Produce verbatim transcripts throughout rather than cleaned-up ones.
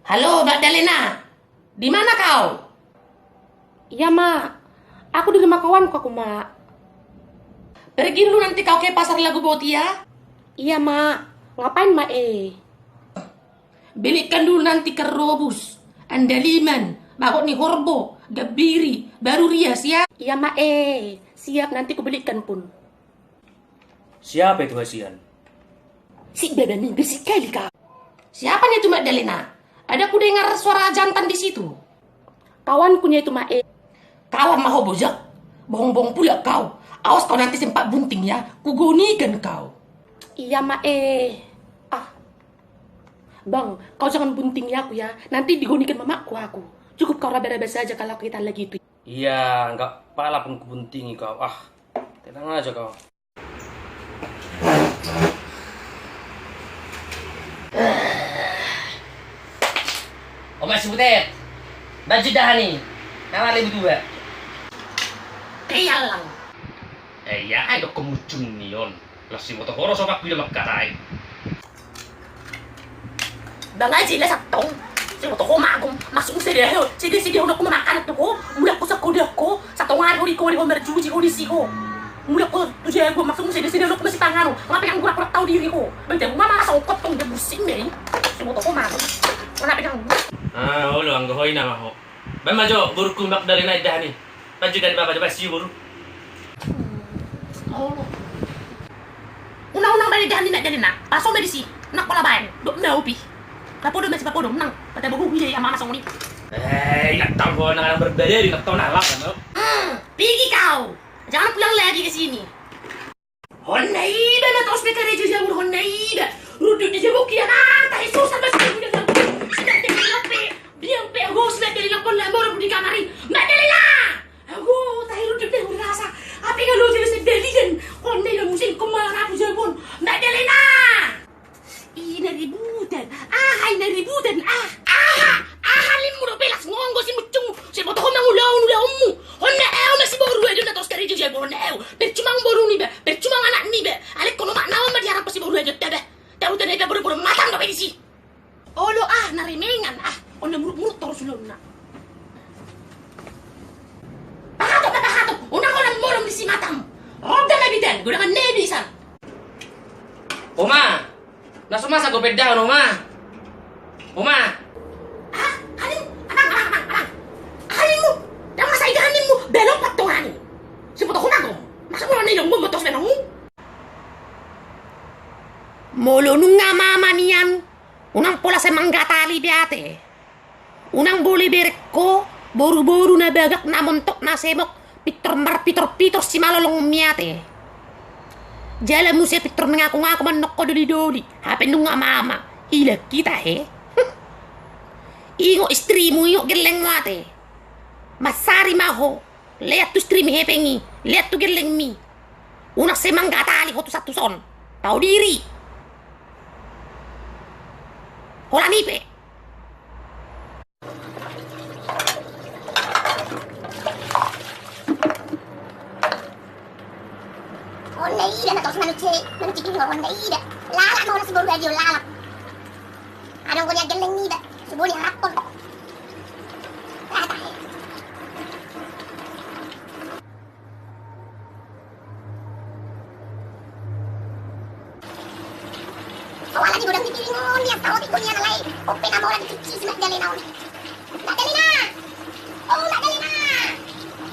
Halo, Magdalena. Di mana kau? Iya, Mak. Aku di rumah kawanku, aku, Mak. Pergi dulu nanti kau ke pasar Laguboti, ya. Iya, Mak. Ngapain, Mak, eh? Belikan dulu nanti ikan rebus, andaliman, bagot ni horbo, gambiri, baru rias, ya. Iya, Mak, eh. Siap, nanti kubelikan pun. Siapa itu hasian? Si babi, berisik kali kau. Siapa nih itu Magdalena? Ada kudengar suara jantan di situ. Kawanku nya itu, Mak, eh. Kawan ma ho, bojak? Bohong-bohong pula kau. Awas kau nanti sempat bunting, ya. Kugonikan kau. Iya, Mak, eh. Ah. Bang, kau jangan buntingi aku, ya. Nanti digonikan mamakku aku. Cukup kau raba-raba saja kalau kita lagi itu. Iya, nggak pala pun kubuntingi kau. Ah, tenang aja kau. Oma si Butet, baju dah ni. Nawar ibu dua. Kealang. Eh, iya, ayo kau mucung ni on. Las si motor horo sopak bila makatai. Bang Haji, las antong. Sai boto ho magom, masuk sada ho, sada sada ho, nang ho mamakan tu ho, mulak ho sangkoda ho, satongan ho di ho, di ho marjuji ho disi ho. Mulak ho tu jago, masuk sada sada ho, nang ho masipangan ho, ngape nang gura-gura tau diri ho. Bang jago mama masuk kot tong dia busing meri. Sai boto ho magom. Ngape nang gura. Ah, olo, anggo ho ina ma ho. Baen ma jo borungku Magdalena, indahan i. Baen jo, jadi bapa jo, baen si boru. Unang, unang baen indahan i Magdalena. Paso ma disi. Nang pola baen. Dok na upi. Lapo do masih papo do nang. Pada boru hujai ama ama songoni. Eh, inang tau ho nang anak berbadari, inang tau nang alam kan. Hmm, pigi kau. Jangan pulang lagi ke sini. Honna iba na tos pe karejo jabu, honna iba. Rundut di jabu kia nang tahe susah bas jabu. Sudah dia biang pe, biang pe ago sudah dia lapon lamor di kamari. Magdalena! Ago tahe rundut pe hurasa. Ape nga lo jadi sedalian. Honna iba musim kemana aku jabon. Magdalena! Ina ributan, aha ina ributan, ah, aha, aha limmu dope las ngonggo si mucungmu, sai boto ho mangulahon ulaonmu. Honna ahu ma si boru aja na tos karejo jabu, honna ahu. Percuma boru niba, percuma anak niba. Alek kono mak naon ma diharap si boru aja taba. Tahu tanda iba boru-boru matang dope disi. Olo ah, na remengan ah, honna muruk-muruk torus ulaonna. Pahatok ma pahatok, unang hona molom disi matam. Roda na bidan, godangan na bisan. Oma, na so masa gopedahon, Oma. Oma. Ah, hanim, amang, amang, amang, amang. Hanim mu, dang masa iga hanim mu, belok patong hanim. Siputo ho magom, masa mula na idong gombo tos menong. Molo nunga mama nian, unang pola sai manggatali be ate. Unang bole berek ho boru-boru na bagak na montok na semok, pintor marpitor-pitor simalolong miate. Jala muse pintor mangaku-ngaku mandok ho doli-doli, hape nunga mama, ilang hita he. Ingot istrimu, ingot gellengmu ate. Mansari ma ho. Lean tu istrimi hepeng i, lean tu gellengmi. Unang sai manggatali ho tu santuson. Tau diri. Holan i pe. Honna ida na tos manusia, manusia ini honna ida. Lalap ma honna si boru aja lalap. Adong ko nia gelleng ida, suboni harapon. Lalap aja. Soalnya di godang di piring on, nian tau di konian alai. Ope nama orang dicuci si Magdalena on. Magdalena! Oh, Magdalena!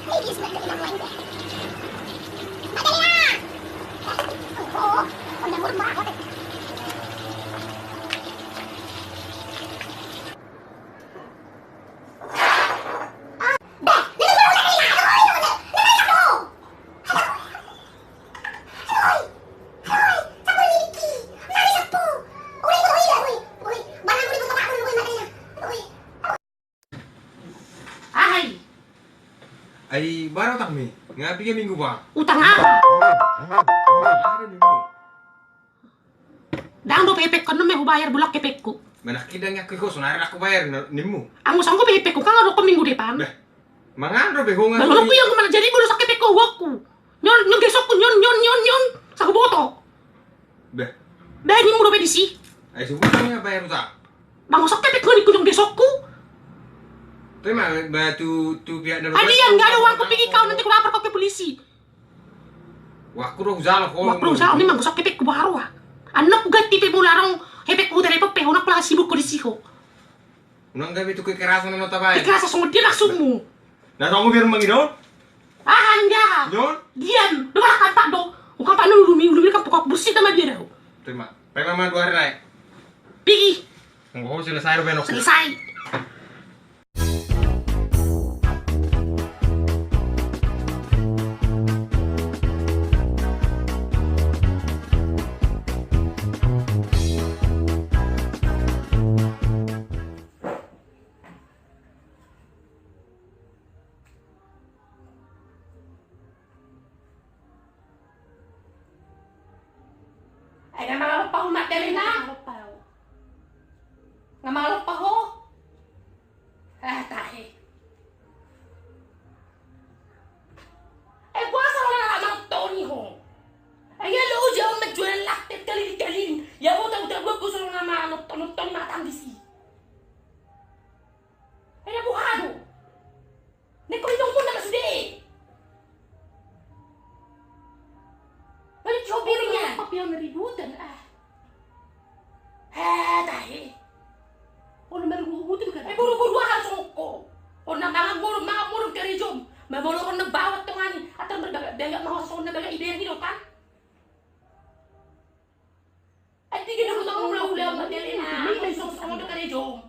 Ini dia si Magdalena mulai. Magdalena! Oh, oh, udah murah banget. Ahai. Ai bara utangmi? Nga piga minggu ba? Utang aha? Aha do minggu? Ndang dope hepengkon, nunga hubayar bulan hepengku. Manang hidang nga ho sonari ndang hubayar nimmu. Anggo sanggup hepengku kan nga dokkon minggu depan. Bah. Mangan dope ho nga. Bah, dokkon yang mana jadi bulu sak hepengku uangku. Nyon nyon gesokku nyon nyon nyon nyon. Sahu boto. Bah. Bah nimmu dope disi. Ai sebut nga bayar utang. Bang osok hepengku ni kunjung dia Sokku. Terima, ba, tu, tu pihak dari. Adian, nggak ada uangku, pergi kau, nanti ku lapor kau ke polisi. Wakku do hujalo ho. Wakku do hujalo, memang gosok hepekku baru ah. Anakku ganti pe mula rong hepekku telepon pe, unang pulang sibuk ko disi ho. Unang gabe tu kekerasan na tabaen. Kekerasan songon dia maksudmu. Na tong biar mangido. Aha, nda. Jon. Diam. Dua lah kampak do. Ukampak dulu dumi, dumi kampak kok bersih sama dia dah. Terima. Pe ma dua hari nai. Pigi. Nggo selesai do benok. Selesai. Eh, nga mangalompa ho, Mak Dalina? Nga mangalompa ho? Nga mangalompa ho? Eh, tahe. Eh, boasa ho na manonton i ho? Eh, ia lo uji ho manjual latte keliling-keliling. Ia ho tahu-tahu aku solo na manonton-nonton mata disi. Eh, na boha do? Nengkon inongmu nama sude. Balik jo piringnya. Apa pion ributan ah. Eh, tahe. Olo baru gua utuh kan. Eh, buru-buru harus ngoko. Olo na mangan buru, mangan buru kari jom. Mamolo olo na bawat tongani. Atar berbagak-bagak mau songon na bagak ibereng i do kan. Adi gede hutang mula ula ma dia lena. Songon do kari jom.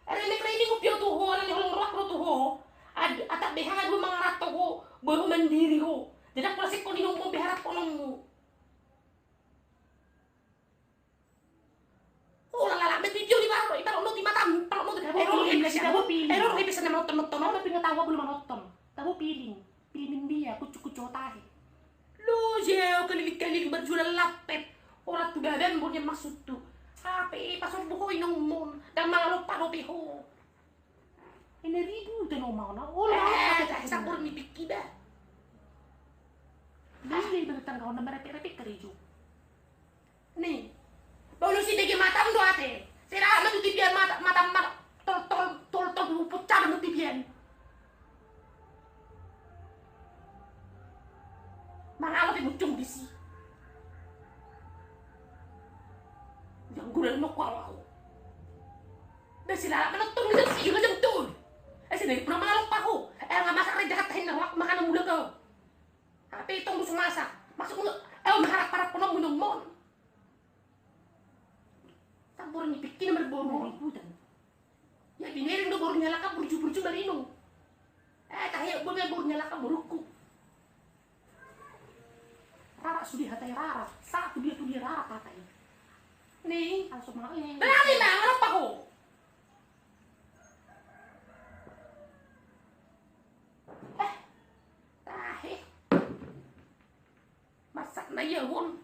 Are nek reni ngupio tu ho, nani holong roak ro tu ho. Atak beha nga dua mangarat ho, boru mandiri ho. Jadi aku rasik ko ninong mo beharap ko nongmu. Ula lala meti pio di baro, i baro no di matam, palo no di. Ero ro epesa na manotton-notton. Apa pinga tawa bulu manotton. Tahu piling. Piling dia kucu-kucu tahe. Lo jeo keliling-keliling berjualan latte. Ora tu badan bo dia maksud tu. Hape pasombu ho inongmon. Dan mangalompa dope ho. Ini ribu teno mau na. Ora. Eh, tak sampur ni pikki ba. Beli bertang kau na merepek-repek kari jom. Ni. Bolu si dege matam do ate. Sera ma tu tibian mata, matam ma tol, tol, tol, tol, pecah ma tibian. Mangalo pe muncung disi. Yang gula no kual aku. Besi lalap manonton ni jam si, jam tu. Eh, sini pernah mangalompa ho. Eh, nga masak re jahat tahin na makanan muda kau. Hape tong do so masak. Maksudmu, eh, mengharap-harap kono minum mon. Sampur ni pikki na marboru. Ributan. Ya, binereng do borunya laka burju-burju barinung. Eh, tahe, bo me borunya laka boruku. Rara sudah hatai rara. Satu dia tu dia rara hatai. Ni. Langsung mau ini. Berani ma, ngalompa ho. Eh, tahe. Masak na ia hon.